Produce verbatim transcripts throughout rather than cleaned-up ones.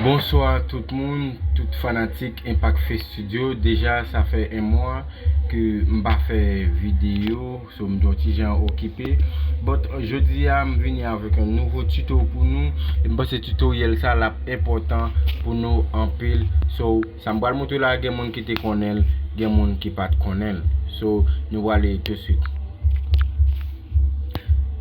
Bonswa tout moun, tout fanatik Impact Face Studio. Deja sa fè en mwa ke m pa fè videyo, so m t on ti jan okipe. But jodi a m vini avèk yon nouvo tuto pou nou. E m panse tutorial sa l ap enpòtan pou nou anpil. So sa m pral montre la, gen moun ki te konnen l, gen moun ki pa t konnen l. So nou prale tousuit.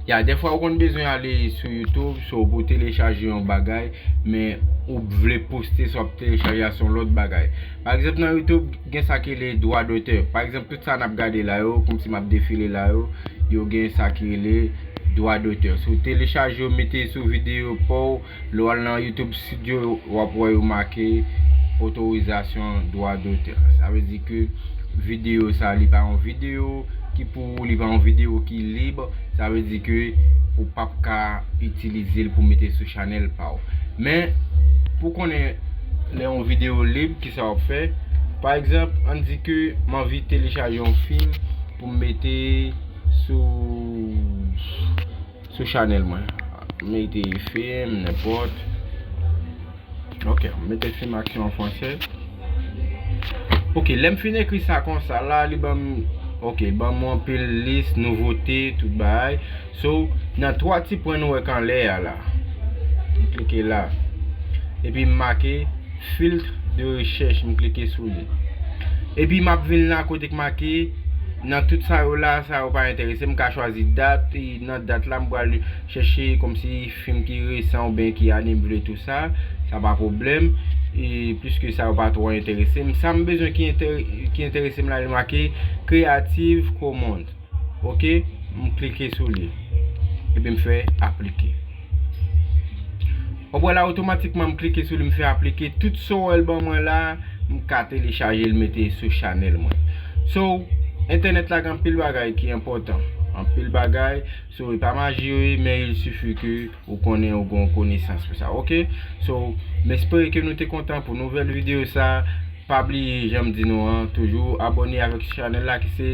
Ya, dèfwa ou konn bezwen ale sou YouTube, so pou telechaje yon bagay, men ou vle poste sa w ap telechaje a se yon lòt bagay. Pa egzanp, nan YouTube, gen sa ki rele dwa dotè. Pa egzanp, tout sa n ap gade la yo, kòmsi m ap defile la yo, yo gen sa ki rele dwa dotè. Si w telechaje yo, mete sou videyo pa w, lè w al nan YouTube Studio, w ap wè yo make otorizasyon dwa dotè. Sa vle di ke videyo sa, li pa yon videyo ki pou ou, li pa yon videyo ki lib. Sa vle di ke ou p ap ka itilize l pou mete sou chanèl pa w. Men, pou konnen lè yon videyo lib, kisa w ap fè? Pa egzanp, ann di ke m anvi telechaje yon fim pou m mete sou, sou chanèl mwen. Mete fim, nenpòt. Ok, m mete fim aksyon an fransè. Ok, lè m fin ekri sa konsa la, li ban m, ok, li ban m yon anpil lis, nouvote, tout bagay. So, nan twa ti pwen nou wè k anlè a la. M klike la. Epi m make filtre de recherche, m klike sou li. Epi m ap vin la kote k make, nan tout sa yo la, sa yo pa enterese m, m ka chwazi dat, e nan dat la m pral chèche kòmsi fim ki resan oubyen ki ane m vle, tou sa, sa pa pwoblèm. E pliske sa yo pa twò enterese m. Sa m bezwen ki entere-, ki enterese m la, li make Creative Commons. Ok, m klike sou li. Epi m fè aplike. W ap wè la, otomatikman m klike sou li, m fè aplike. Tout sa w wè l ban mwen la, m ka telechaje l mete sou chanèl mwen. So, entènèt la gen anpil bagay ki enpòtan. Anpil bagay. So, e pa maji yo ye, men il suffit ke ou konnen, ou gen yon konesans pou sa, ok? So, m espere ke nou te kontan pou nouvèl videyo sa. Pa bliye, jan m di nou an, toujou abòne avèk chanèl la ki se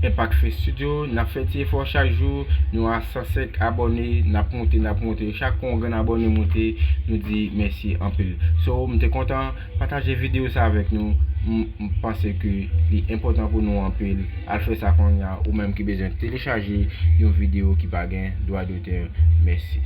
Impact Face Studio. N ap fè ti efò chak jou, nou a san senk abòne, n ap monte, n ap monte. Chak kou yon grenn abòne monte, nou di mèsi anpil. So, m te kontan pataje videyo sa avèk nou. M, m panse ke li enpòtan pou nou anpil. Al fè sa kounye a, ou menm ki bezwen telechaje yon videyo ki pa gen dwa dotè. Mèsi.